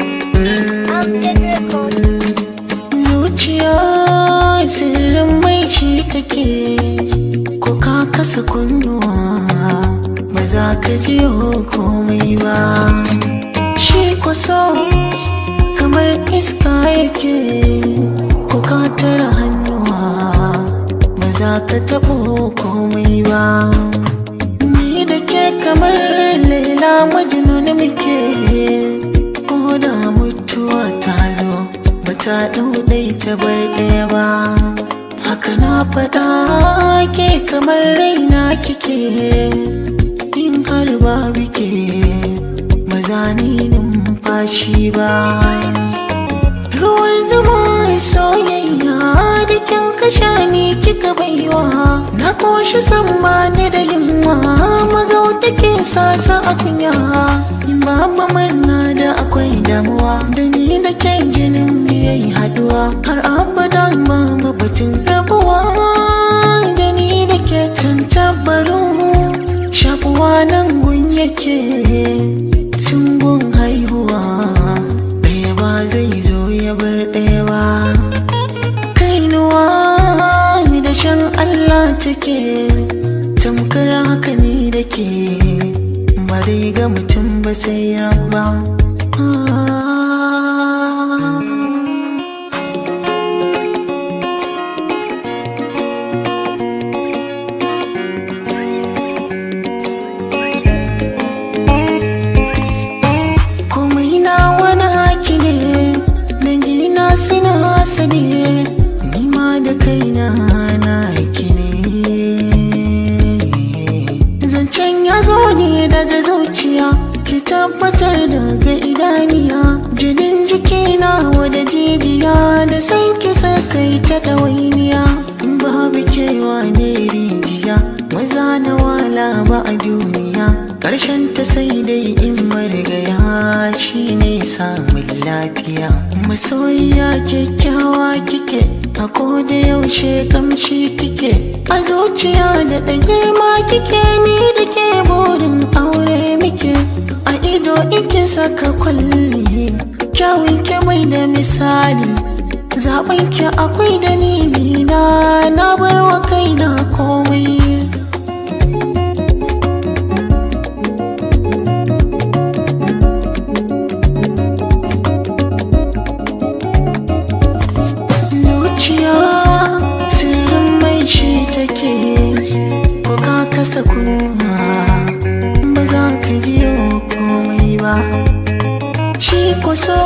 Amjad Record. Zuciya sirrin mai shi take, ko ka kasa kunnuwa ba za ka ji komai ba. Shi kwaso kamar iska yake, ko ka tara hannuwa ba za ka taɓo komai ba. Ni da ke kamar Laila Majnun muke, ko da mutuwa ta zo ba ta ɗau ta bar ɗaya ba. Haka na faɗa, ke kamar raina kike, in har babu ke ba za ni numfashi ba. Ruwan zuma soyayya da kin kasha ni kika baiwa, na koshi san ba ni da yunwa, magauta ke sasa a kunya. Babu murna da akwai damuwa, da ni da ke jinin mu yayi haduwa, har abadan babu batun rabuwa. Da ni da ke tantabaru, shakuwa nan gun yake tun gun haihuwa, ɗaya ba zai zo ya bar ɗaya ba. Kainuwa da shan Allah take, tamkar haka ni da ke, ba dai ga mutum ba sai rabba. Ah. Komai na wani haki ne, dangina suna sane, ni ma da kaina na haki ne. Zancen ya zo ne daga zuciya, ki tabbatar daga idaniya, jinin jikina wada jijiya da san ki sakai ta ɗawainiya. In babu kewa ne rijiya, maza na wala ba a duniya, ƙarshen ta sai dai in marigaya shi ne samun lafiya. Masoyiya kyakkyawa kike, a koda yaushe kamshi kike, a zuciya da ɗan girma kike, ni da ke burin aure muke. A ido ike saka kwalli, kyawun ke mai da misali, zaɓen ki akwai dalili na, na bar wa kaina komai. Zuciya sirrin mai shi take, ko ka kasa kunnuwa ba za ka ji komai ba. Shi kwaso